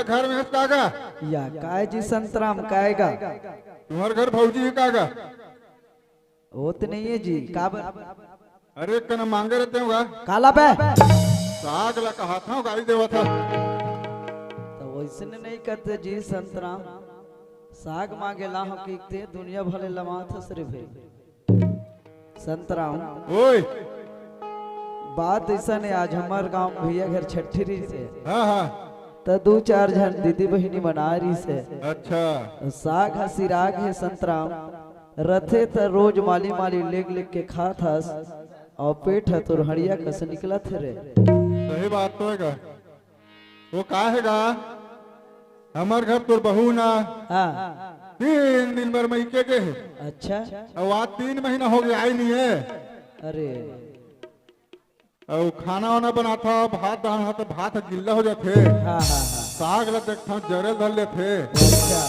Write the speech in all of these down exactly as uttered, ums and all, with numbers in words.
घर में हस का गा? या काय जी संतराम, काय गा? तुम्हर घर भौजी हे का गा? वो तो नहीं है जी, काबर? अरे, कना मांगे रहते हो गा? काला बे? साग ला कहा था, गाली देवा था। तो वैसे ने नहीं करते जी संतराम। साग मांगे ला हो कि ते दुनिया भले लमात हस रे भाई। संतराम। ओए। बात ऐसा ने, आज हमार गांव भैया घर छठी रहिसे। हाँ, हाँ। त दू चार झन दीदी बहिनी मन आय रहिसे। अच्छा। साग ह सिराग हे संतराम। रथे त रोज माली माली लेग लेग के खात हस। अउ पेट ह तोर हड़िया कस निकलत हे रे। सही बात तो हे गा। वो का हे गा? हमर घर तोर बहू ना। हाँ। तीन दिन बर मइके गे हे। अच्छा। अउ आज तीन महीना हो गे, आई नहीं हे। अरे। अउ खाना वाना बनाथा, भात डालथा, त भात ह गिल्ला हो जाथे। हाँ, हाँ, हाँ। साग ला देखथंव, जरे ल धर लेथे। अच्छा।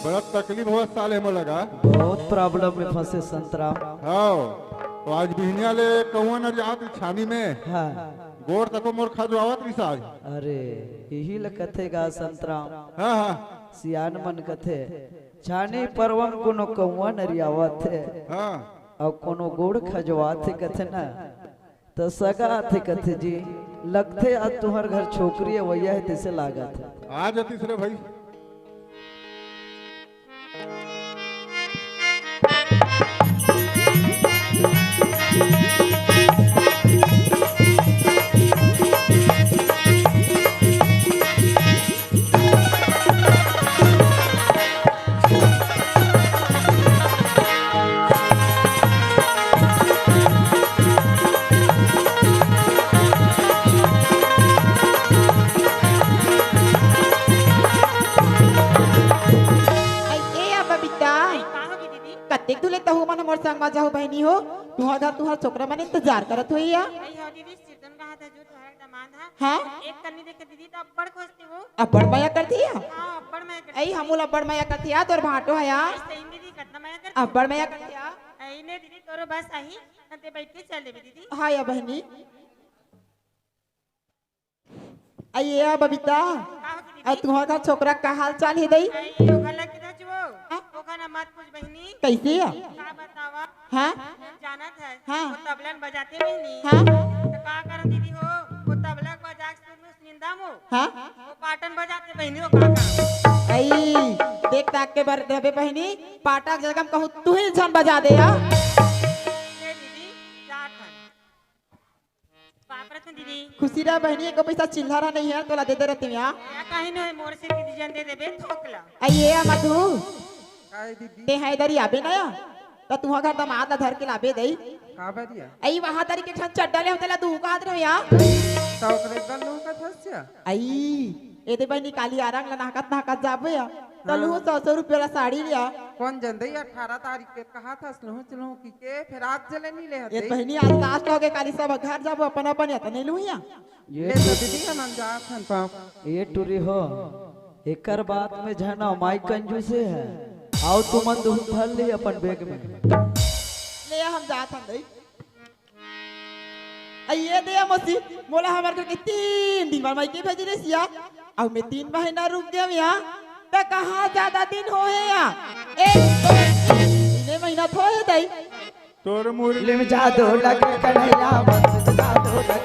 बड़ा तकलीफ होवत साले मोला गा। बहुत problem में फंसे संतराम। हाँ। तो आज बिहनिया ले कौआ नरियावत रिहिस छानी में। हाँ। गोड़ तको मोर खजवावत रिहिस आज। अरे, इही ल कथे गा संतराम। हाँ, हाँ। सियान मन कथे, छानी परवन कोनो कौआ नरियावत हे। हाँ। अउ कोनो गोड़ खजवात हे कथे ना, त सगा आथे कथे जी, लगथे आज तुंहर घर छोकरी अवइया हे तइसे लागत हे। आ जातिस रे भाई। अई, ए या बबीता, अई, का होगे दीदी? कतेक दूर ले तहू मन मोर संग मा जाहू बहिनी हो? तुंहर घर तुंहर छोकरा मन इंतजार करत होही या। अई, हो दीदी, सिरदन कहा था जो तुंहर दमाद हा। हाँ? एक कन्नी देखे दीदी त अब्बड़ खोजथे वो। अब्बड़ मया करथे या? हाँ, अब्बड़ मया करथे। अई, हमू ला अब्बड़ मया करथे या, तोर भांटो हे या। अई, सही में दीदी, कतना मया करथे। अब्बड़ मया करथे या। अई, ने दीदी, तोरो बस आही, न ते बइठ के चल देबे दीदी। हाँ या बहिनी। अई, ए या बबीता, का हो दीदी? अई, तुंहर घर छोकरा का हाल चाल हे दई? अई, ओखर ला किधर जुओ? हाँ? ओखर ना मत पूछ बहिनी। कइसे या? का बतावा? हाँ? जानत हस? हाँ। वो तबला ल बजाथे बहिनी। हाँ। त का करंव दीदी हो, वो तबला ल बजा के सुर में सुनिंदा मो। हाँ। वो पाटन बजाथे बहिनी, वो का करंव? अई, देख ताक के बर रहबे बहिनी, पाटा के जगह म कहूँ तुही झन बजा दे या। ले दीदी, जात हन। बाप रे, दीदी। खुशी रह बहिनी, एको पइसा चिल्लर नहीं हे, तोला दे दे रहतेंव या। या काहे न हे, मोर से दीदी झन दे देबे, थोक ला। अई, ए या मधु। काय दीदी? ते हा ए दरी आबे ना या, त तुंहर घर दमाद ला धर के लाबे दई। का बरिया? अई, वहाँ दरी के ठन चड्डा ले होते ला दू कहत रहेंव या। त ओकरे बर लू कथस या? अई, ए दे बहिनी, काली आरंग ला नहकत नहकत जाबो या। त हाँ। लू सौ सौ रुपया ला साड़ी लिया। कोन जन दई, अठारह तारीख के कहा था, लूहूँ लूहूँ कहिके, फेर आज ले नइ ले हस ए दई। बहिनी, आज last होगे, काली सब घर जाबो, अपन अपन या त नइ लूहूँ या। ये ले तो दीदी, हमन जात हन पाँव। ए टूरी हो, एकर बात में झन अउ, माई कंजूसे हे। अउ तुमन दुहू धर ली अपन bag में। ले हम जात हन दई। अई ए दे मौसी, मोला हमर घर के तीन दिन बर मइके भेजे रहिस या, अउ मैं तीन महीना रुक गेंव या, त कहाँ जादा दिन होहे या? एक, दो, तीन, तीने महीना त होहे दई। तोर मुरली में जादू लगे कन्हैया, बस में जादू लगे।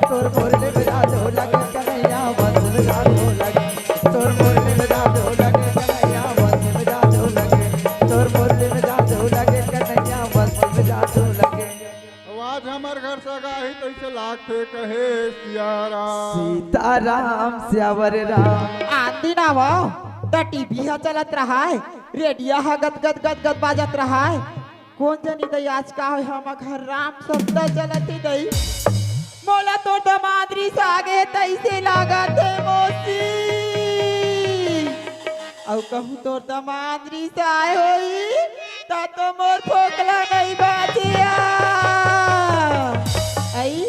तोर मुरली में जादू लगे कन्हैया, बस में जादू लगे। तोर मुरली में जादू लगे कन्हैया, बस में जादू लगे। तोर मुरली में जादू लगे कन्हैया, बस में जादू लगे। अउ आज हमर घर सगा आही तइसे लागथे कहे सियाराम। सीताराम, सियावर राम। आन दिन आवव, त TV ह चलत रहय, रेडिया ह गद गद गद गद बाजत रहय। कोन जनी दई आज का होय, हमर घर राम सप्ता चलत हे दई। मोला तोर दमाद रिस आगे तइसे लागत हे मौसी। अउ कहूँ तोर दमाद रिस आय होही, त तो मोर फोकला नइ बाजे या। अई,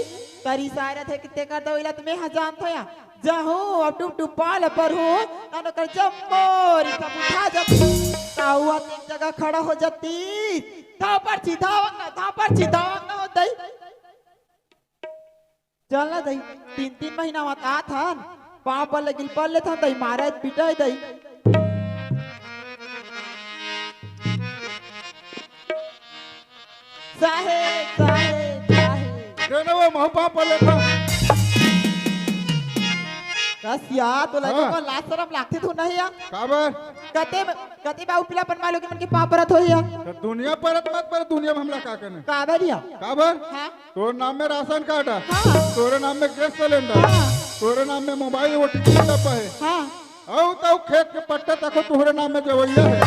तोर रिस आय रथे कि तेकर दवई ला त मैं ह जानथों या। जाहूँ अउ टुप टुप पाँव ल परहूँ, तहान ओकर जम्मो रिस ह उठा जातिस। त ओ ह एक जगह खड़ा हो जातिस। थापड़ छिथावक ना, थापड़ छिथावक ना हो दई। चल ना दई, तीन तीन महीना म त आत हन। पाँव पर लगिन पड़ लेथन, दई मारत पिटय दई। साहेब, साहेब, साहेब। दे ना वो, महू पाँव पर लेथन। कस या, तो लगे हाँ। को लाज सरम लागथे तो नहीं या? काबर? कते, कते बाबू पिला अपन मालो के मन के पाँव परत होही या? तो दुनिया परत मत पर, दुनिया में हमला का करने? काबर या? काबर? हाँ। तोर नाम में राशन कार्ड है, हाँ। तोरे नाम में गैस सिलेंडर, हाँ। तोरे नाम में मोबाइल, ओटीपी डब्बा है। हाँ। अउ तउ खेत के पट्टा तको तुहरे नाम में जवइया है।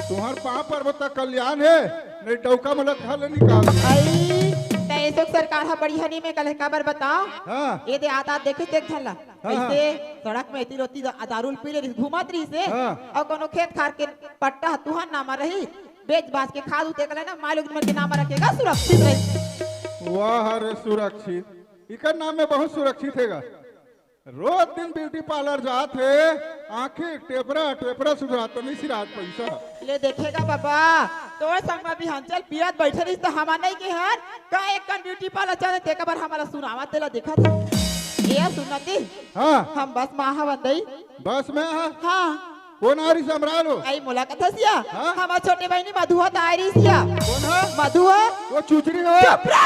तुहर पाँव परबो त कल्याण है, नहीं डौका मलत घर ले निकाल दे। आई, त एसो सरकार ह बढ़िया नहीं में कल काबर बताओ? हाँ। ये दे आता देखे देख झन ला। हाँ, हाँ। ऐसे सड़क में इतनी रोती दा-, दारू पी ले रहिस, घूमत रहिस हे। हाँ। अउ कोनो खेत खार के पट्टा ह तुहर नाम रही, बेच बाच के खाद उते कले ना, मालिक मन के नाम रखेगा, सुरक्षित रही। वाह रे सुरक्षित, इकर नाम में बहुत सुरक्षित हेगा। रोज दिन ब्यूटी पार्लर जात हे, आँखी टेपरा टेपरा सुधरात तो नहीं सिरात पैसा। ले देखेगा बाबा, तोर संग में बिहान चल पियत बैठे रहिस त हमा नहीं के हन, का एक कन ब्यूटी पार्लर चले ते काबर हमला सुनावा तेला देखत हे। ये सुनती? हाँ। हम बस में आहा वंदई। बस में आहा? हाँ। कोन आ रहिस हमराल हो? आई मोला कथस या? हाँ? हमार छोटे बहिनी मधुआ त आ रहिस या। कोन हा? मधुआ। वो चुचरी हो? चुप रह।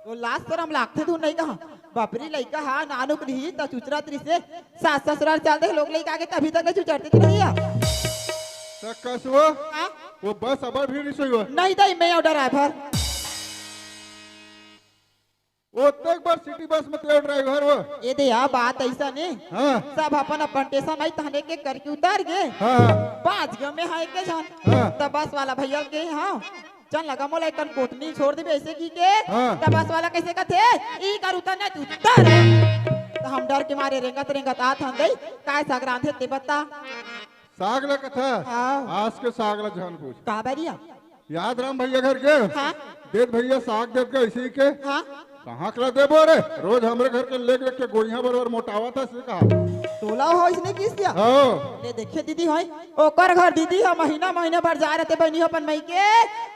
वो लाज सरम लागथे तू नहीं कहा। बापरी लइका हा नानुक रही त चुचरत रहिस हे। सास ससुराल चल दे लोग लइका के तभी तक नहीं चुचरते तो नहीं या। त कस वो? हाँ? वो बस अबर भीड़ नहीं सोई हो? नहीं दई मैं और ड्राइवर। ओतेक बार सिटी बस में तेल ड्राइवर हो। ए दे या बात ऐसा ने। हाँ। सब अपन अपन टेंशन आई तहने के करके उतार गे। हाँ, हाँ। पाँच गो में है के जान। हाँ। त बस वाला भैया के हाँ। चल लगा मोला एक कन कोटनी छोड़ देबे ऐसे की के। हाँ। त बस वाला कैसे कथे? ई कर उतर ना तू उतर। त हम डर के मारे रेंगत रेंगत आत हन दई। काय साग रांधे ते बता। साग ला कथा? हाँ। आज के साग ला झन पूछ। काबर या? याद राम भैया घर के? हाँ। देत भैया साग देत गए इसी के? हाँ। कहाँ कला देबो रे? रोज हमरे घर के लेग लेग के गोइया बरोबर मोटावा था से कहा। तोला हो इसने किस दिया? हाँ। ले देखे दीदी होई, ओकर घर दीदी हो महीना महीना भर जा रहते बनी हो अपन मई के।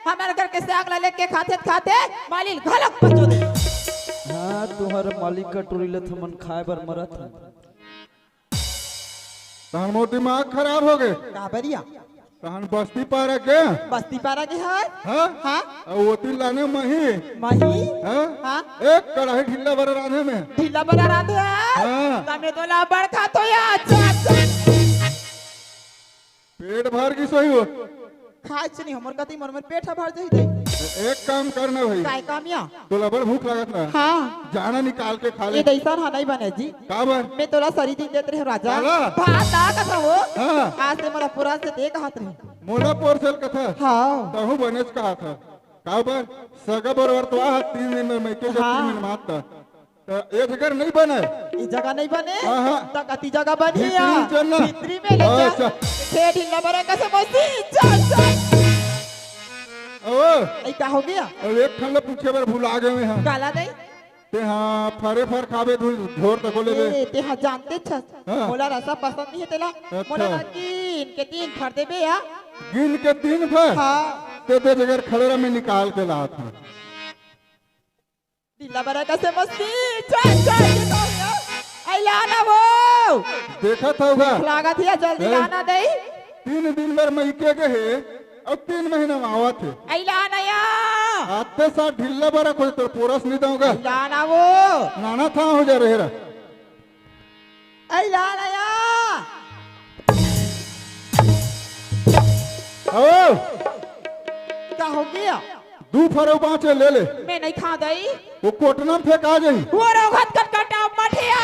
हमारे घर के साग ला लेके खाते खाते मालिल घलक पचो दे। हाँ, तुहर मालिक का टोरी ले थमन खाए बर मरत है। तहन मोर दिमाग खराब हो गए। काबर या? तहन बस्ती पारा के। बस्ती पारा के है? हाँ? हाँ? अउ ओती लाने मही। मही? हाँ? हाँ? एक कढ़ाई ढिल्ला बरा रांधे में। ढिल्ला बरा रांधे है? हाँ। तमे तो ला बड़ खात हो या, अच्छा, अच्छा। पेट भर गिस होही वो। खाए च नहीं, हमर कती मोर, मोर पेट ह भर जाही दई। एक काम करना भाई। काय काम या? तोला बड़ भूख लागत ना? हाँ। जाना निकाल के खा ले। ये दई सर हा नहीं बने जी। काबर? मैं तोला सरी दिन देत रहे राजा। काला? भात आ कथा हो। हाँ। आज से मोला पूरा से दे कहत रहे। मोला पोर से कथा? हाँ। तहु बनेच कहा था। काबर? सगा बरोबर तो आ तीन दिन में मैं के हाँ। तीन दिन मात था। त ए जगह नहीं बने। ई जगह नहीं बने? हाँ, हाँ। त कति जगह बनी भीतरी या? चल ना। भीतरी में ले हाँ, जा। अच्छा। छे ढिल्ला बरे कसे मौसी, चल, चल। ओ। ए, का हो गया? अब एक ठन ल पूछे बर भुला गए हम। काला दई? ते हाँ, फरे फर खाबे धुल झोर तको लेबे। ए, ते हाँ जानते छस। हाँ। मोला रसा पसंद नहीं है तेला। अच्छा। मोला ना गिन के तीन फर देबे या। गिन के तीन फर? हाँ। ते दे जगह खड़े रह, मैं निकाल के लात हूँ। ढीला बरा कसे मस्ती, चल, चल, ये तो हो गया। आई लाना वो। देखत हव गा? लागत है, जल्दी हैं? लाना दई। तीन दिन बर मइके गे हे, अउ तीन महीना में आवत हे। आई लाना या। आते साथ ढीला बरा कोई तोर पोरस नहीं दऊंगा। आई लाना वो। नाना था हो जा रहे रा। आई लाना या। ओ। का हो गया? दू फर अउ बाँचे ले ले। मैं नहीं खा दई। वो कोटना में फेंका जाही। वो रोगत कटकटा मठिया।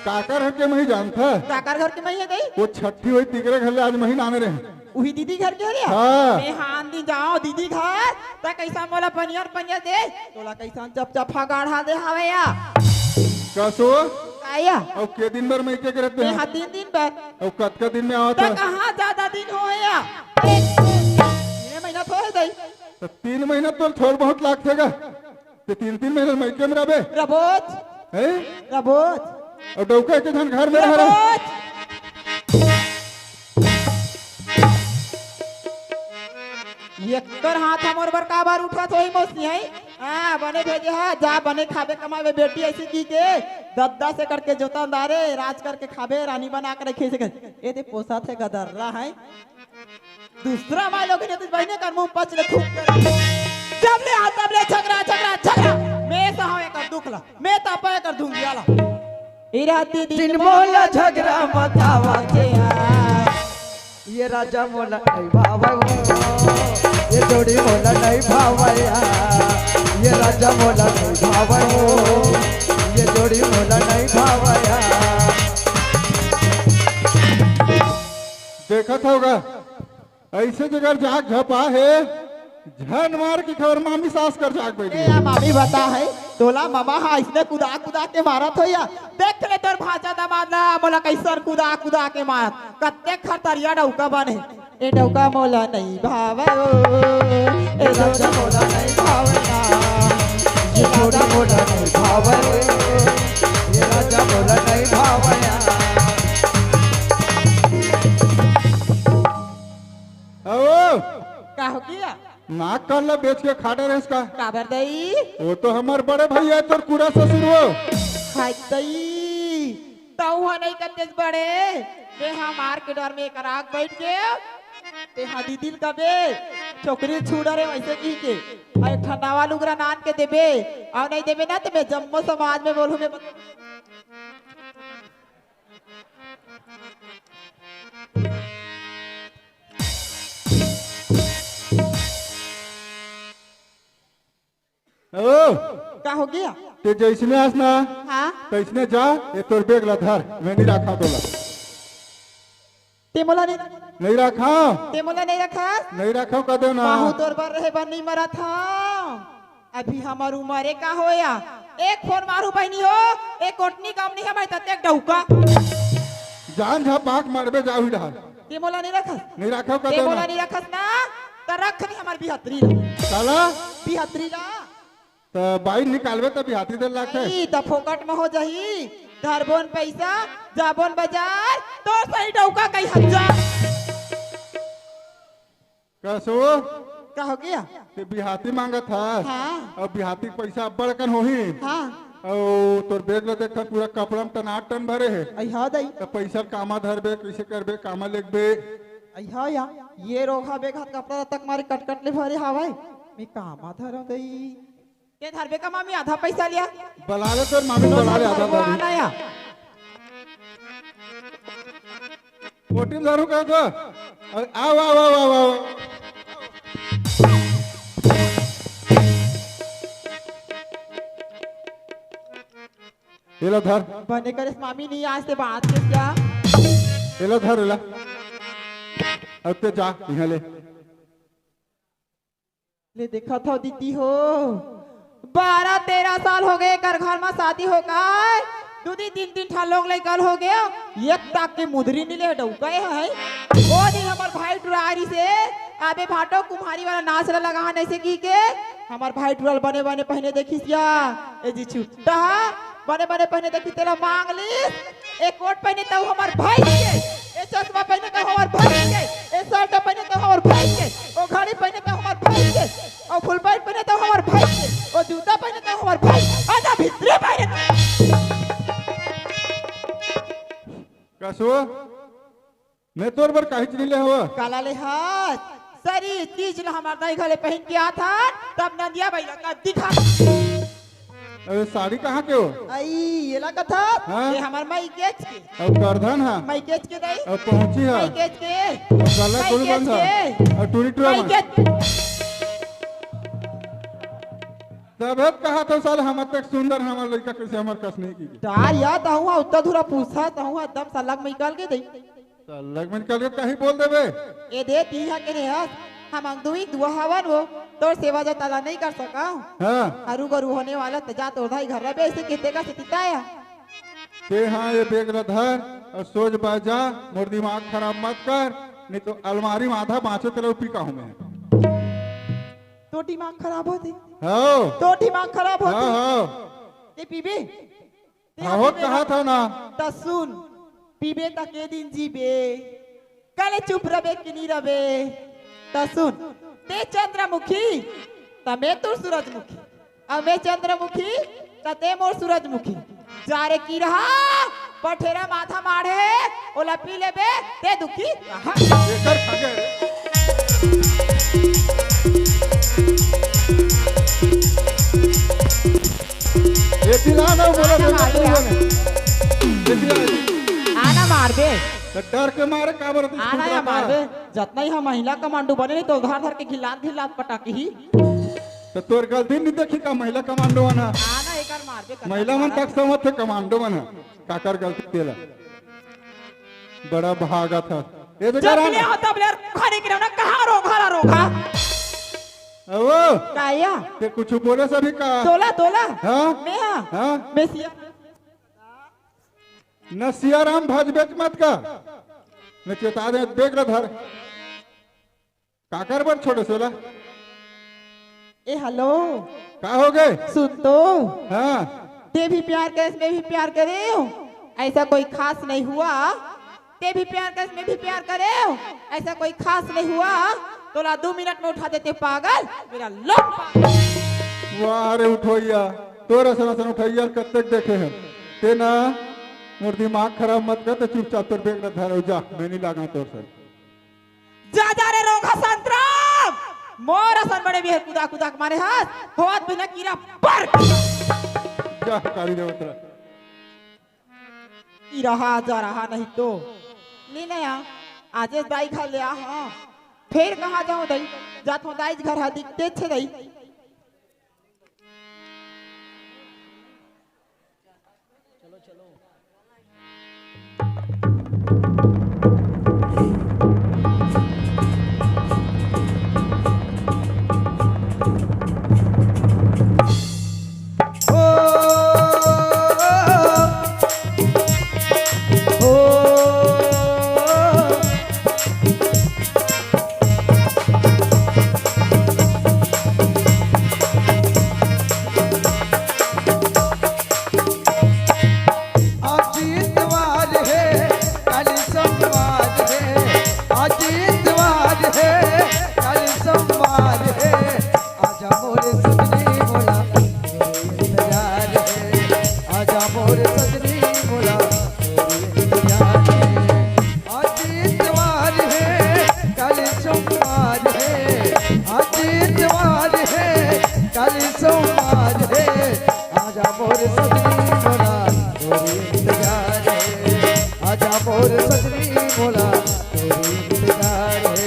काकर घर के मही जानथा? काकर घर के मही है दई? वो छट्ठी होई तिकरे घर ले आज मही नाने रहे। उही दीदी घर के हरे? हाँ। मैं हान दिन जाओ दीदी घर, त कैसा मोला पनियर पनियर दे, तोला कैसा चपचपा गाढ़ा दे हवे या। कसो? आया। अउ के दिन बर मइके गे रहते मैं हैं? हाँ तीन दिन बर। अउ कतका दिन में आवत त है? कहाँ ज्यादा दिन होय या? एक, तीन महीना तो है दई। त तीन महीना तो थोड़ बहुत लागथे गा। ते तीन तीन महीना मइके में रहबे? रबोज। हैं? रबोज। अउ डौका के झन घर में रह रहे? रबोज। एकर हाथ हमर बर काबर उठत होही मौसी, हैं? हाँ, बने भेजे हा, जा बने खाबे कमाबे बेटी, ऐसे की के दस दस एकड़ के जोतन दारे, राज करके खाबे, रानी बना के रखे से। ए दे पोसा थे गदर्रा है। दूसरा माय लोग ने तो बहिने कर मुंह पच ले थूक कर। जब ले आ तब ले झगड़ा, झगड़ा, झगड़ा। मैं सहावे कर दुख ला, मैं तापा कर धुंगिया ला। ए राती दिन मोला झगड़ा मतावा के आ। ये राजा मोला नहीं भावे हो, ये जोड़ी मोला नहीं भावे आ। ये राजा मोला नहीं भावे हो, ये जोड़ी मोला नहीं भावे आ। देखत होगा, ऐसे जगह जाग झपा है, झन मार के खबर मामी सास कर जाग बैठी। ए, या मामी बता है, तोला ममा हा इसने कुदा कुदा के मारत हो या। देख ले तोर भांचा दामाद ला, मोला कैसन कुदा कुदा के मार। कत्ते खरतरिया डौका बने। ए डौका मोला नहीं भावे ओ, ए डौका मोला नहीं भावे ना। ये छोड़ी मोला नहीं भावे, ये राजा मोला नहीं भावे ना। आओ। का हो गया? नाक कान ला बेच के खा डरेस का? काबर दई? वो तो हमर बड़े भैया तोर कूड़ा ससुर वो। हाय दई, तऊ ह नहीं कतेस बड़े। ते हा मार के डर में एकर आग बैठ के। ते हा दीदी ल कबे, छोकरी छू डरे वैसे की के। आ एक ठन नवा लुगरा नान के देबे, अउ नहीं देबे ना तो मैं जम्मो समाज में बोलूँ मैं। ओ, का हो गया? ते जैसने आस ना, हाँ? तैसने जा, ये तोर बेग ला धर, मैं नहीं रखा तोला। ते मोला नहीं, नहीं रखा। ते मोला नहीं रखा? नहीं रखा, कह दे ना। बाहू तोर बर रहे बर नहीं मरत हा। अभी हमर उमर ए का होया? एक फोन मारू बहिनी हो, एक कोटनी काम नहीं हमारे तते एक डौका। जान झपाक मरबे जाहू डाल। ते मोला नहीं रखस? नहीं रखो ते कदम। मोला नहीं रखस ना, त रख नहीं हमार बिहतरी ला। साला? बिहतरी ला। त बाई निकालबे त बिहाती दे लाखे। नहीं, त फोकट में हो जाही। धरबोन पैसा, जाबोन बाजार, तो सही डौका कहीं हज्जा। कसो? का हो गया? ते बिहाती मांगत हस? हाँ। अब बिहाती के पैसा अब्बड़ कन होही। हाँ। अउ तोर बेग ल देखथन पूरा कपड़ा में टनाटन भरे हे। अइहा दई। त पैसा ल कामा धरबे, कइसे करबे, कामा लेगबे? अइहा या, ये रोहा बेग हाथ कपड़ा तक मारे कटकट ले भरे हावय। मैं कामा धरव दई। ये धरबे का मामी आधा पैसा लिया। बला ले तोर मामी ल बला ले आधा धरबो धरबो। आना या। कोटी में धरू कह दो। अरे, आओ, आओ, आओ, आओ, आओ। ये लो धर। बने करे मामी नहीं आज से बात के क्या? ये लो धर, ये लो। अब ते जा, यहाँ ले। ले देखत हो दीदी हो, बारह तेरह साल हो गए कर घर में शादी हो काय, दू दी तीन तीन ठा लोग लइका हो गए, एक ताक के मुदरी नी ले डौका है। ओ दिन हमर भाई टुरारी से आबे भाटो कुम्हारी वाला नाच ला लगा है, ऐसे की के हमर भाई टुराल बने बने पहने देखिस या, ए जी छुट्टा बने बने पहने देखी तेला मांग ली। ए कोट पहने तऊ हमर भाई के, ए चश्मा पहने तऊ हमर भाई के, ए शर्ट पहने तऊ हमर भाई के, ओ घड़ी पहने तऊ हमर भाई के, ओ फुल पैंट पहने तऊ हमर भाई के, ओ जूता पहने तऊ हमर भाई, आजा भीतरे पहने तऊ। कसो? मैं तोर बर काहीच नहीं ले हवा। काला ले हाथ, सरी चीज ला हमर दाई घले पहन के आथन, तब नंदिया बइला का दिखा। अरे साड़ी कहाँ के हो? आई, येला कथा? हाँ? ये हमर माई केच के। अब करधन हा? माई केच के दाई? अब पहुँची हा? माई केच के। अब गला माई गुल केच बंधा। के। अब टूरी टूरा माई बंधा। केच। तबे त कहा था साले हमर तक सुंदर हमर लड़का कैसे हमर कस नहीं की। डार या तहुआ उत्ता धुरा पूछा तहुआ एकदम सलग में निकाल के दई। सलग में निकाल के कहीं बोल देबे। ए दे तिहा के रे हस, हम अंग दुई दुआ हवन वो, तोर सेवा जताला नहीं कर सका। हाँ। हरू गरू होने वाला त जा तोर धाई घर रबे ऐसे कहते का से तिताया। ते हाँ ये बेग ल धर और सोच बा जा, मोर दिमाग खराब मत कर, नहीं तो अलमारी में आधा बाँचे तेला पी का हूँ मैं। तो दिमाग खराब होते। हाँ। तो दिमाग खराब होते। हाँ, हाँ। ते पीबे? ते हाँ, हो पीबे कहा ना? था ना। त सुन, पीबे त के दिन जीबे? काले चुप रबे कि नी रबे? त सुन, ते चंद्रमुखी, त मैं तू सूरजमुखी। अउ मैं चंद्रमुखी, त ते मोर सूरजमुखी। जा रे कीरा, बठेरा माथा माढ़े हे, ओला पी लेबे, ते दुखी। आहा। एकर खंगे रे। एती ला ना, बोला आना था, मार तू दिया। बोले। एती ला। आना मार दे। त डर के मारे काबर तू आना छूट या रहा मार था? दे। जतना ही हम महिला कमांडो बने नहीं तो धर धर के घिलात घिलात पटाकी ही। त तोर गलती नहीं देखी का महिला कमांडो मन ह? आना एकर मार दे, महिला मन तक समझ थे कमांडो मन ह। काकर गलती तेला? बड़ा भागा था। ए जब बेचारा ले ना। हो तब ले खाने के ना कहाँ रोगा ला रोगा? अवो। काया? ते कुछ बोले सभी का? तोला, तोला। हाँ? मैं हाँ? हाँ? मैं सिया। न सियाराम भज बेच मत का। मैं चेता दे, बेग ला धर। काकर बर छोड़े सोला? ए, हेलो। का हो गए? सुन तो। हाँ। ते भी प्यार करे, मैं भी प्यार करे। ऐसा कोई खास नहीं हुआ। ते भी प्यार करे, मैं भी प्यार करे। ऐसा कोई खास नहीं हुआ। तोला दो मिनट में उठा देते पागल, मेरा लोग पागल। वाह रे उठोइया, तोर असन असन उठोइया कतेक देखे हैं। ते ना, मोर दिमाग खराब मत कर, ते चुपचाप तोर बेग ला धर अउ जा, मैं नहीं लागा तोर से। जा, जा रे रोगहा संतराम, मोर असन बड़े बिहे कुदा कुदा के मारे हस, होत बिना कीरा पर। जा, काली देवत रे। कीरा हा जा रहा नहीं तो। ले ले आ, आजे दाई घर ले आ, हाँ। फेर कहाँ जाऊँ दाई, जात हूँ दाई घर हा दिखते छे दाई। आज इतवार हे, काली सोमवार हे। आज इतवार हे, काली सोमवार हे। आजा मोरे सजनी मोला, तोरे इंतजार हे। आजा मोरे सजनी मोला, तोरे इंतजार हे। आज इतवार हे, काली सोमवार हे। आज इतवार हे, काली सोमवार हे। आजा मोर सजनी मोला, तोरे इंतजार हे। आजा मोर सजनी मोला, तोरे इंतजार हे।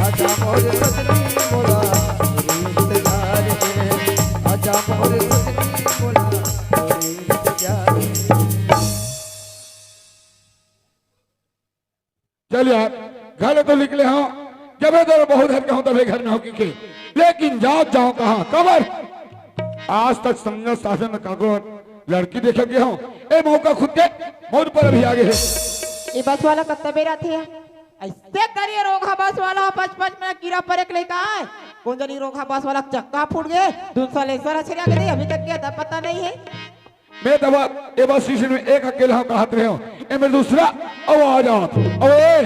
आजा मोर सजनी मोला, तोरे इंतजार हे। आजा मोर सजनी मोला, तोरे इंतजार हे। चल यार, घर तो निकले हंव, जबे तो बहुत हर कहूं तबे घर न हो के, लेकिन जात जाऊं कहां, काबर? आज तक संगत साधन में काको लड़की देखे गे हंव, ए मौका खुद के मोर पर अभी आगे हे। ए बस वाला कत्ता बेरा थे? ऐसे करिए रोगहा बस वाला, पच पच में कीरा परेक लेके आए। कोन जनी रोगहा बस वाला चक्का फूट गे, दूसरा लेसर हछरिया गे, अभी तक के अता पता नहीं हे। मैं तब ए बस स्टेशन में एक अकेला हंव कहत रहेंव, ए मेर दूसरा आवाज आवत, ओए!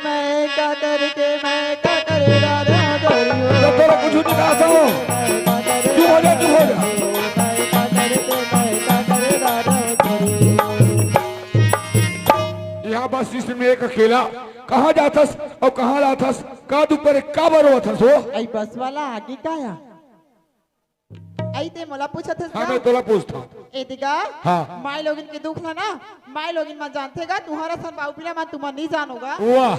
मैं का करके, मैं का करे दादा गोरी हो। तो तोला कुछ नहीं कहत हंव। मैं का करे चुप हो जा, चुप हो जा। मैं का करके, मैं का करे दादा गोरी हो। इहां बस स्टेशन में एक अकेला, कहां जाथस अउ कहां लाथस, का दुख परे, काबर रोवत हस हो? अई बस वाला आगे का या? अई ते मोला पूछत हस हाँ, का? मैं तोला पूछत हंव। ए दिगा, हाँ। माई लोगिन के दुख ला ना, माई लोगिन मन जानथे गा, तुंहर असन बाबू पिला मन तुमन नहीं जानो गा। वाह,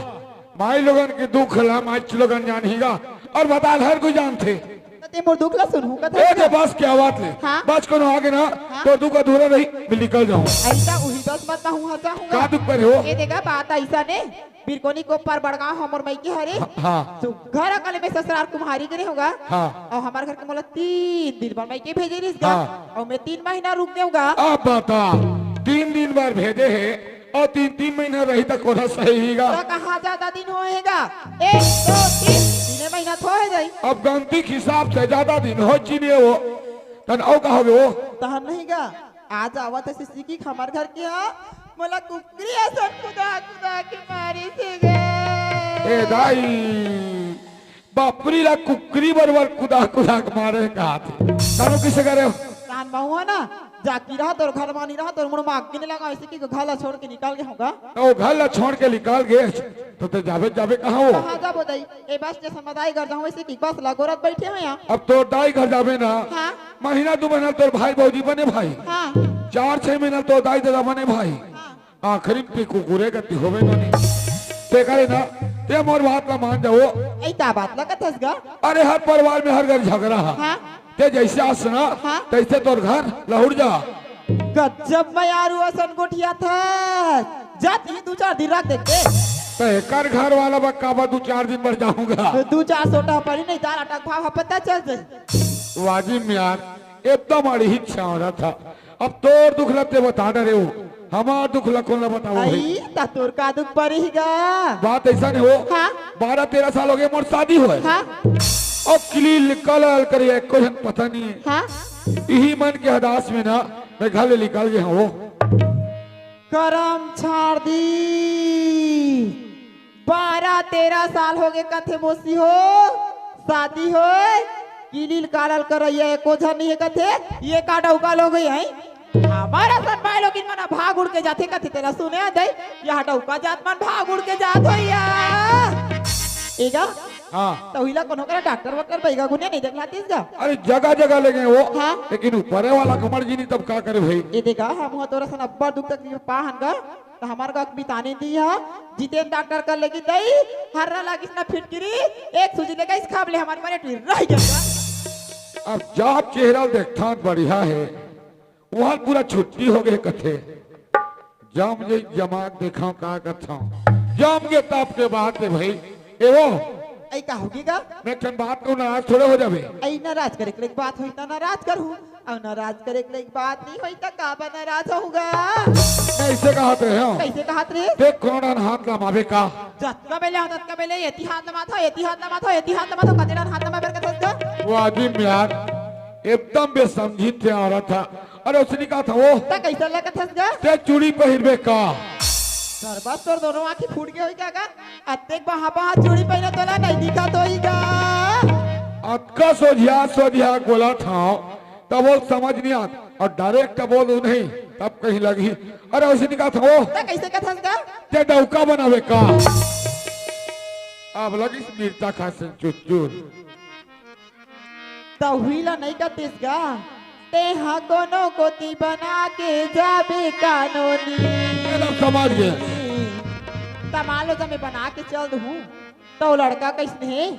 माई लोगन के दुख ला माई लोगन जानही गा, अउ बता हर कोई जानथे। त ते मोर दुख ला सुनहू कथे ए, ना? ते बस के आवत ले। हाँ? बस कोनो आगे ना, हाँ? तोर दुख अधूरा रही, मैं निकल जाहूं। अइसा उही बस मत ना हूँ, हंसा हूँ का गा। दुख परे हो? ए दिगा, बात अइसा ने, बिरकोनी कोपर बड़गांव हमर मइके हरे। हाँ, हाँ। सुघर अकन ले मैं ससुरार कुम्हारी करे हंव गा। हाँ। अउ हमर घर के मोला तीन दिन बर मइके भेजे रिहिस गा। हाँ। अउ मैं तीन महीना रुक गेंव गा। अब बता, तीन दिन बर भेजे हे अउ तीन, तीन महीना रही त कोना सही ही गा। त कहाँ जादा दिन होहे गा? एक, दो, तीन, तीने महीना त होहे जाही। अब गनती के हिसाब से जादा दिन हो चिने हो। तहन अउ का होगे हो? तहन नहीं गा। आज आवत हे सिसकी हमर घर के हा, मोला कुकरी असन कुदा कुदा के मारिस हे गा। ए दाई, पापरी ला कुकरी बरोबर कुदा कुदा के मारे हे कहाथे। कानू कइसे करे? कान बहुआ ना, जाकी रहा तोर घर मानी रहा, तोर मुड़ माग के नहीं लगा, ऐसे कि घर ला छोड़ के निकल गए होगा। तो घर ला छोड़ के निकल गए, तो ते जाबे, जाबे कहाँ हो? कहाँ जाबो दाई? ए बस स्टेशन में दाई घर जाहूँ, ऐसे कि बस ला गोरत बैठे हो यहाँ। अब तोर दाई घर जाबे ना, हाँ। महीना दू महीना तोर भाई भौजी बने भाई, हाँ। चार छह महीना तोर दाई दादा बने भाई, हाँ। आखिरी में ते कुकुरे गति होबे नोनी। ते करे ना, ते मोर बात ला मान जाओ। ऐ का बात ला कथस गा? अरे हर परिवार में हर घर झगड़ा है। हाँ। ते जैसे आस ना, हाँ। तैसे तोर घर लहुट जा। गजब में यारू असन गोठियाथस। जा तीन दू चार दिन रख देते। तो एकर घर वाला बा का बा दू चार दिन बर जाहूँगा। दू चार सोटा पड़ी नहीं, दाल आटा के भाव ह पता चल जाए। वाजिब में यार, एकदम अड़ही छावरा था। अब तोर दुख ला ते बता डरे हो, हमार दुख ला कोन ला बताओ भाई? आई, ता तोर का दुख परी गा? बात ऐसा नहीं हो। हाँ। बारह तेरह साल हो गए मोर शादी होए। हाँ। अब किली कलल करिए, कोई पता नहीं है। हाँ। यही मन के हदास में ना, मैं घर ले निकल गया हूँ। करम छाड़ दी। बारह तेरह साल हो गए कथे मोसी हो, शादी होए, किलिल कालल करैया एको झन नहीं हे कथे, ये का डौका लोग है? हमारा सन माय लोगिन मन भाग उड़ के जाथे कथे, तेला सुने दे, यहाँ डौका जात मन भाग उड़ के जात हो या। एगा, हाँ। तो हिला कोनो करा डॉक्टर वॉक्टर बैगा गुनिया नहीं देखला तीस गा? अरे जगह जगह ले गए वो, हाँ। लेकिन ऊपरे वाला कमर जी नहीं तब का करे भाई? ये देखा, हम हुआ तोरा सन अब्बड़ दुख तकलीफ पाहन गा, तो हमार का बिताने दी हा, जितेन डॉक्टर कर लेगी दई, हर्रा लागिस ना फिटकिरी, एक सूजी लेके इस खाब ले हमारे मारे टुरी रह गया। अब जा चेहरा देखथन बढ़िया है, वहाँ पूरा छुट्टी हो गए कथे। जम जे जमा के देखा का कथों। जम के ताप के बात है भाई। ए वो, ऐ का होगी गा? मैं ठन बात को नाराज थोड़े हो जावे। ऐ नाराज करे के बात होई ना नाराज करू। अउ नाराज करे के लायक बात नहीं होई त का बा नाराज होगा? कैसे कहत रहे हो? कैसे कहत रहे? देख कोनो डहन हाथ लमावे का? जतका बेले हो, ततका बेले एती हाथ लमात हो, एती हाथ लमात हो, एती हाथ लमात हो, कते डहन हाथ लमावे बर कथस गा? वो आदमी यार एकदम बेसमझी थे औरत था। अरे उसने कहा था वो। त कैसे लगत हस गा? ते चूड़ी पहिरबे का? सरबस तोर दोनों आँखी फूट गए होई का गा? अतेक बहा बहा चूड़ी पहिने तोला नहीं दिखत होई गा? अतका सोझिया सोझिया बोला था। तब वो समझ नहीं आत और डायरेक्ट बोल दू नहीं, तब कहीं लगी। अरे वैसे निकाल था वो। त कैसे कथस गा? ते डौका बनावे का? अब लगी मिर्चा खा से चुचुर। त हुई ला नहीं कतिस गा? ते हा कोनो कोती बना के जाबे कानूनी। एकदम समझ गए। त मान लो जब मैं बना के चल दूँ, तो वो लड़का कैसने हे?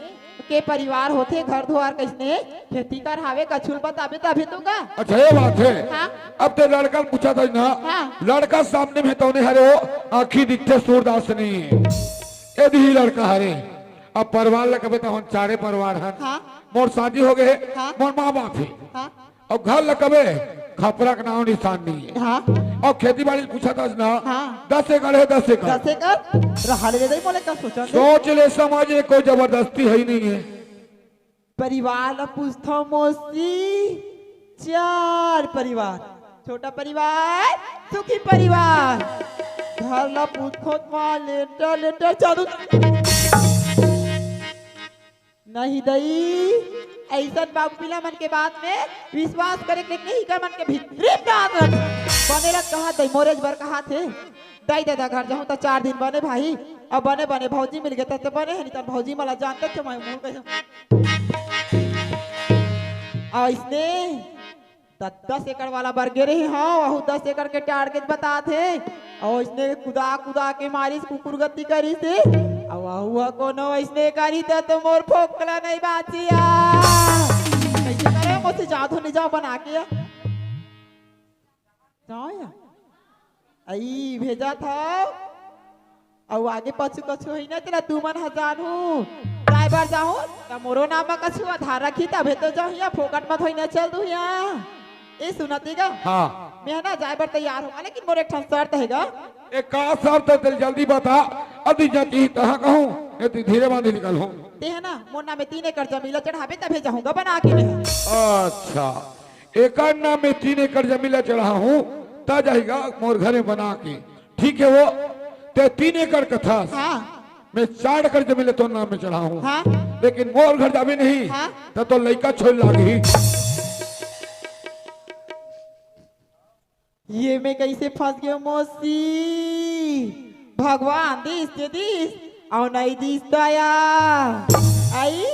के परिवार होथे, घर दुआर कैसने हे? खेती कर हावे, कछुल बताबे तभी तो का? अच्छा, ये बात है। हाँ। अब तो लड़का पूछा था ना, हाँ। लड़का सामने में तो नहीं हरे हो, आँखी दिखते सूरदास नहीं है। ये भी लड़का हरे। अब परिवार ला कबे तो हम चारे परिवार हन। हाँ। मोर शादी हो गए, हाँ। मोर माँ बाप है। हाँ। अब घर ला कबे खपरा के नाव निशान नहीं है। हाँ। और खेती बाड़ी पूछा था ना, हाँ। दस एकड़ है, दस एकड़। दस एकड़? रहा ले दे, मोले का सोचा दे। सोच ले, समाज में कोई जबरदस्ती है ही नहीं है। परिवार ला पूछथव मोसी, चार परिवार, छोटा परिवार, सुखी परिवार। घर ला पूछथव त माँ लेंटर लेंटर चालू। नहीं दई, ऐसन बाबू पिला मन के बात में विश्वास करे के नहीं, इकर मन के भीतरी प्राण रख। बने ला कहा दई, मोरेज बर कहा थे। दाई ददा घर जाहूँ त चार दिन बने भाई, अब बने बने भौजी मिल गए त बने है, नहीं त भौजी मला जानते थे मैं मुंह कैसे। और इसने द-, दस एकड़ वाला बर गे रही, हाँ, वहू दस एकड़ के टारगेट बता थे। और इसने कुदा कुदा के मारिस कुकुर गति करी से। और वहू ह कोनो इसने करी त तो मोर फोकला नहीं बाचिया। कैसे करे मोसे जाओ धो ले जाओ बना के। जाओ या। अई भेजा था। अउ आगे पछु कछु होई ना तेला तुमन ह जानहू। ड्राइवर जाहू त मोरो नाम म कछु आधार रखी तभे तो जाहू या फोकट मत होई ना चल दू या। ए सुनत हे गा? हाँ। मैं ना जाए बर तैयार हूँ लेकिन मोर एक ठन शर्त हे गा। ए का शर्त हे तेल जल्दी बता। अभी जाती तहाँ कहूँ ये तू धीरे बांधी निकल हूँ। ते है ना मोर नाम में तीन एकड़ जमीन ला चढ़ाबे तभे जाहूँगा बना के मैं। अच्छा। एकर नाम में तीन एकड़ जमीन ला चढ़ा हूँ, त जाहिगा मोर घरे बना के। ठीक है वो, ते तीन एकड़ कथस। हाँ। मैं चार एकड़ जमीन ल तोर नाम में चढ़ाहूं। हाँ। लेकिन मोर घर जाबे नहीं, हाँ। त तोर लइका छोड़ लागही। ये मैं कइसे फंस गेंव मौसी? भगवान दिस ते दिस, अउ नइ दिस दया। अई,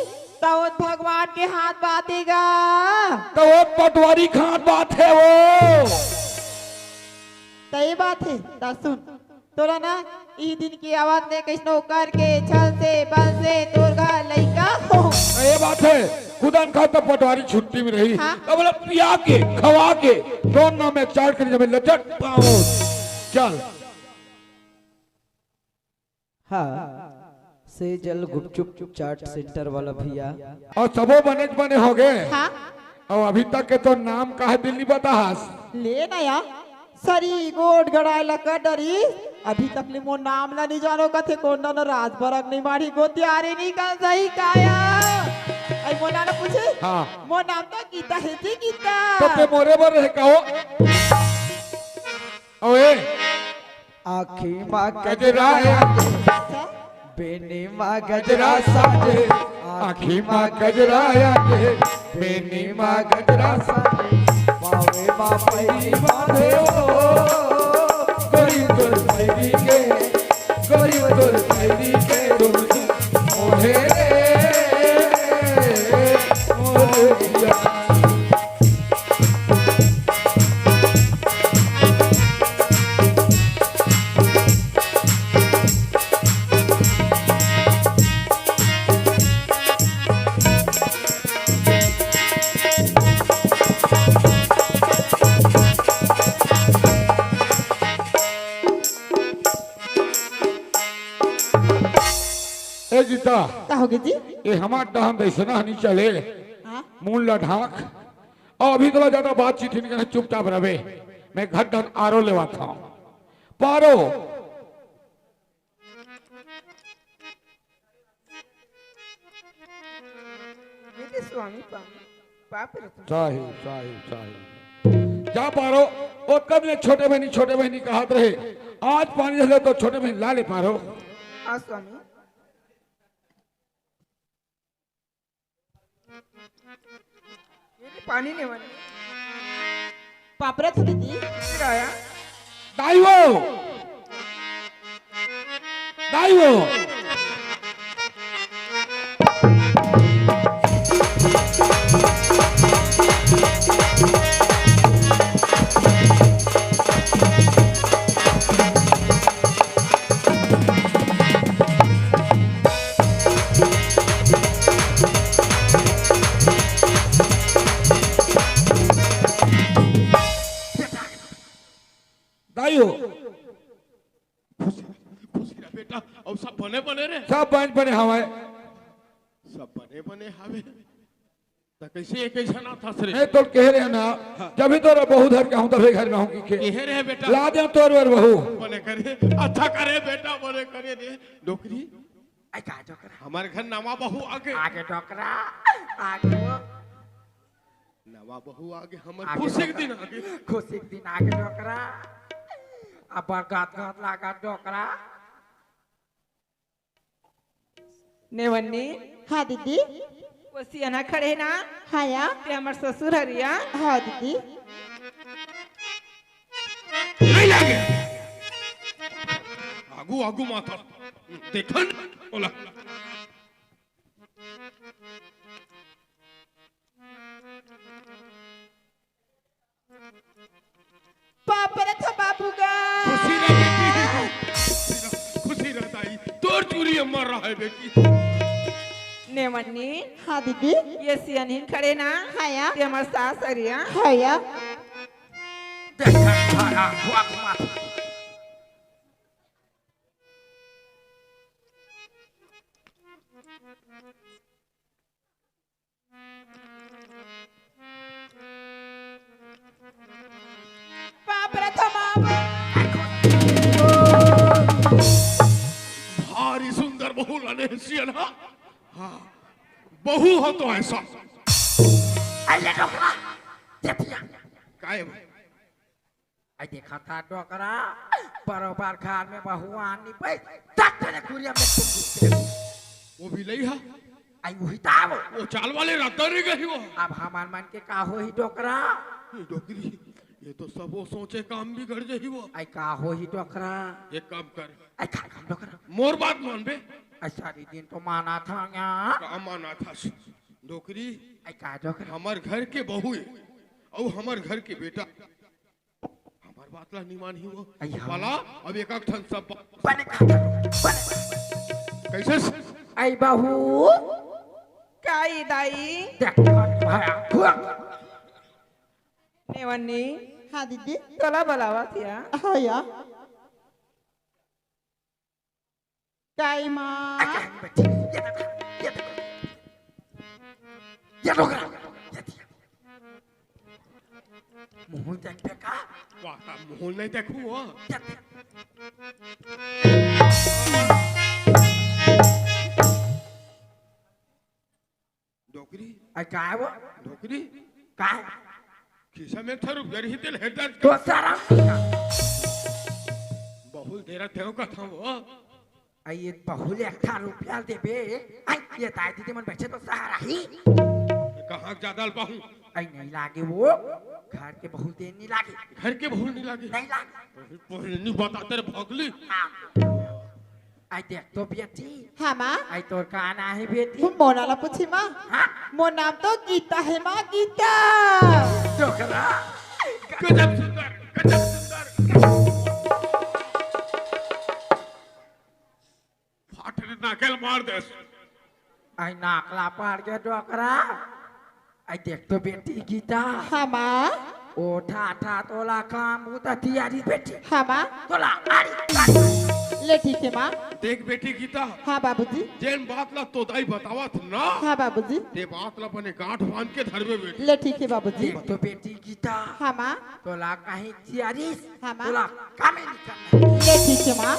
त ओ भगवान के हाथ बात हे गा। त ओ पटवारी के हाथ बात हे वो। त ये बात हे, त सुन, तोला ना, इही दिन के आवत ले कइसनो करके, छल से, बल से, तोर घर लइका हो। ये बात हे, खुदा न खास्ता पटवारी छुट्टी में रही, हाँ। त बोला पिया के, खवा के, तोर नाम में चार एकड़ जमीन ल चट पाऊं। चल। हाँ, सेजल गुपचुप चाट सेंटर वाला भैया। अउ सबो बनेच बने होगे। हाँ। अउ अभी तक के तोर नाम का हे दिल्ली बताहस? ले ना यार, सरी गोठ गड़ाय ला कर डरिस, अभी तक ले मोर नाम ला नइ जानो कथे, कोन डहर राजभर अग्नि माढ़ी गोतियारे निकल जाही का या। अई मोर नाम ला पूछे? हाँ। मोर नाम तो गीता हे जी, गीता। त ते मोरे बर रहे का हो? अउ ए, आँखी मा गजरा आगे, बेनी मा गजरा साजे, आँखी मा गजरा आगे, बेनी मा गजरा साजे, पावे मा पैरी बांधे ओ, गोरी तोर पैरी के, गोरी तोर पैरी के, तुम मोहे रे, मोहे दिया। ए गीता, का होगे जी? ए हमार डहन दइसना हनी चले, हाँ? मुंह ला ढांक। अउ अभी तोला ज्यादा बातचीत ही नहीं करना, चुपचाप रहबे। मैं घर डहन आरो लेवात हंव। पारो। ये दे स्वामी पानी, पाप रे तू। साही, साही, साही। जा पारो, ओ कब ले छोटे बहिनी, छोटे बहिनी कहत रहे। आज पानी दे तो छोटे बहिनी ला ले पारो। हाँ स्वामी। ये ले पानी नेवन्नी। पापरा था दीदी। फिर आया। दाई वो। दाई वो। दाई हो। खुशी, खुशी रह बेटा, अउ सब बने बने रे। सब बने बने हवय। सब बने बने हवे। त कइसे, कइसे ना था रे? मैं तो कहे रहे ना, हाँ। जब भी तोरा बहू धर के हूँ, तभी घर में हूँ कि के। कहे रहे बेटा। ला दे तोर बर बहू। बने करे, अच्छा करे बेटा, बने करे रे। डोकरी, आई का डोकरा? हमर घर नवा बहू आगे। आगे डोकरा, आगे वो। नवा बहू आगे, हमर आगे खुशी के डोकरा। दिन आगे। खुशी के दिन आगे डोकरा। अब बरगद गद लागा डोकरा। नेवन्नी। हाँ दीदी। वो सियान खड़े हे ना? हाँ या। ते हमर ससुर हरे या। हाँ दीदी। नहीं लागे। आगू, आगू माथा। देखन, बोला। पापरा था बाबू गा। खुशी रह बेटी, खुशी रह, खुशी रह दाई, तोर चूरी अम्मा रहे बेटी। नेवन्नी। हाँ दीदी। ये सियान खड़े ना? हाँ या। ते हमर सास हरे या। हाँ या। देख, खड़ा, हुआ, हुआ। पापरा था मामा। भारी सुंदर बहू लाने हे सियान हा। हाँ, बहू हो तो ऐसा। अरे डोकरा, देखिया। काय भाई? आई देखा था डोकरा। बरोबर घर में बहू आनी पई, तब तेरे कुरिया में कुछ घुस गए। वो भी लई हा। आई वही ताव। वो चाल वाले रद्दा नहीं गई वो। अब हमार मन के का होही डोकरा? ये डोकरी, ये तो सब वो सोचे काम बिगड़ जाही वो। आई का होही डोकरा? एक काम कर। आई का काम डोकरा? मोर बात मान बे। आई सारी दिन तो माना था यहाँ। का माना था डोकरी? आई का डोकरा? हमार घर के बहू है, अउ हमार घर के बेटा। हमार बात ला नहीं मानही वो। आई हाँ। पाला, अब एक एक ठन सब बा- बने का, बने। कैसे? आई बहू। काई दाई? देख, भाया, हुआ। नेवन्नी। हाँ दीदी। तोला बलावत या। हाँ या। काई माँ? ये डोकरा, ये डोकरा। मुंह देख देखा। वाह, मुंह नहीं देखूं वो। डोकरी। अरे का है वो? डोकरी। का है? खिसा में एक ठा रुपया रही तेल हेडर। तो सारा। बहुल दे रहा थे वो कथा वो। अरे ये बहुल एक ठा रुपया देबे। आई ये ताई दीदी मन बैठे तो सहारा ही। कहाँ ज्यादा पाहूँ? आई नहीं लागे वो। घर के बहुल दे नहीं लागे। घर के बहुल नहीं लागे? नहीं लागे। पहले नहीं बता तेरे भगली। हाँ। आई देख तो बेटी। हाँ माँ। आई तोर का नाम है बेटी? तुम मोना ला पूछी माँ। हाँ? मोर नाम तो गीता है माँ, गीता। डोकरा। गजब सुंदर, गजब सुंदर। फाटने नाकेल मार देस। आई नाकला पाड़ के डोकरा। आई देख तो बेटी गीता। हाँ माँ। ओ ठा ठा तोला काम बुता तियारी बेटी। हाँ माँ। तोला आड़ी, आड़ी। ले ठीक है माँ। देख बेटी गीता। हाँ बाबूजी। जेन बात ला तो दाई बतावत ना। हाँ बाबूजी। ते बात ला अपने गांठ बांध के धरबे बेटी। ले ठीक है बाबूजी। देख तो बेटी गीता। हाँ माँ। तोला कहीं तियारी हाँ, माँ। तोला कामे निकलना। ले ठीक है, माँ।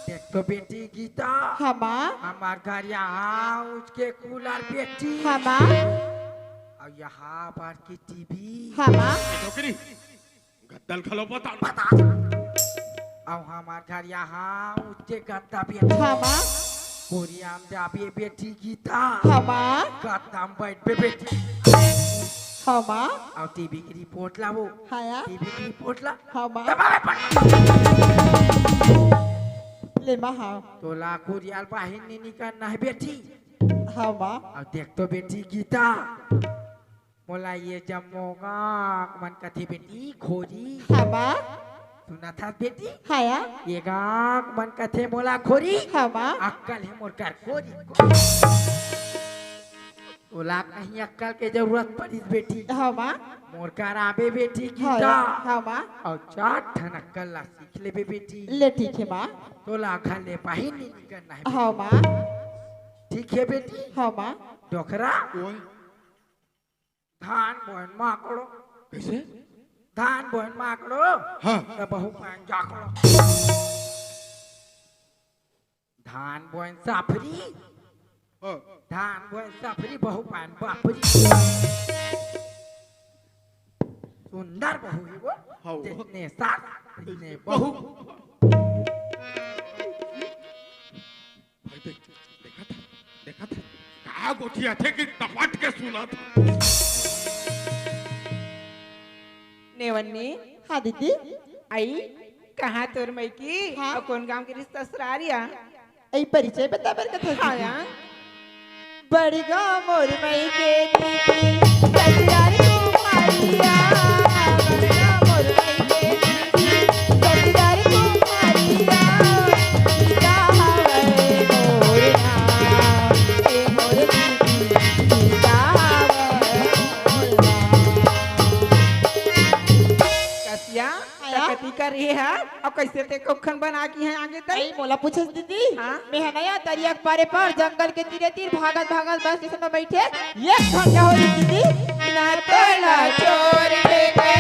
देख तो बेटी गीता। हाँ, माँ। हमार घर यहाँ उठ के कूलर बेटी। हाँ, माँ। अउ यहाँ पर की टीवी। हाँ, माँ। डोकरी, गद्दल खलो बता। बता। अउ हमार घर यहाँ उठ के गद्दा बेटी। हाँ, माँ। कोरिया में जाबे बेटी गीता। हाँ, माँ। गद्दा में बैठबे बेटी। हाँ, माँ। अउ टीवी की रिपोर्ट ला वो। हाँ, या। टीवी की रिपोर्ट ला। हाँ, माँ। दबावे पड़। ले, माँ, हाँ। तोला कुरियाल बाहिर नहीं निकलना है बेटी। हाँ, माँ। अउ देख तो बेटी गीता। मोला ये जम्मो गाँव मन कथे बेटी खोरी। हाँ, माँ। सुना था बेटी? हाँ, या। ये गाँव मन कथे मोला खोरी। हाँ, माँ। अक्कल है मोर कर खोरी। ओला कहीं अक्कल के जरूरत पड़िस बेटी। हाँ, माँ। मोर कर आबे बेटी हाँ, गीता। हाँ, माँ। अउ चार ठन अक्कल ला सीख लेबे बेटी। ले ठीक है, माँ। तोला घर ले बाहिर नहीं निकलना है हाँ, बेटी। माँ। ठीक है बेटी। हाँ, माँ। डोकरा। ओए। धान बोन माकड़ो। कैसे? धान बोन माकड़ो। हाँ। त बहु पान जाकड़ो। धान बोन साफरी। हाँ। धान बोन साफरी बहु पान बाफरी। सुंदर बहु ही वो। हाँ, वो। जितने सास, उतने बहू। बहू। भाई देख, देखा था, देखा था। का गोठियाथे कि टपट के सुना था। नेवन्नी। हाँ दीदी। आई, कहाँ तोर मइकी? हाँ। अउ कोन गाँव के रिस ससुरारिया? आई परिचय बता बर कथा हाँ दीदी। यार। बड़ी गाँव मोर मइके दीदी, ससुरार कुमारिया। बड़ी गाँव मोर मइके दीदी, ससुरार कुमारिया। गीता हवय मोर नाम, ए मोर दीदी, गीता हवय मोर नाम। कसिया, आया? त कति कर रहे है? अब कैसे ते कखन बना की है आगे तक? अई, मोला पूछस दीदी? हाँ? मैं है ना यहाँ दरिया के पारे पर जंगल के तीरे तीर भागत भागत बस स्टेशन में बैठे एक घंटा हो रही दीदी। ना तोला छोड़ के गए,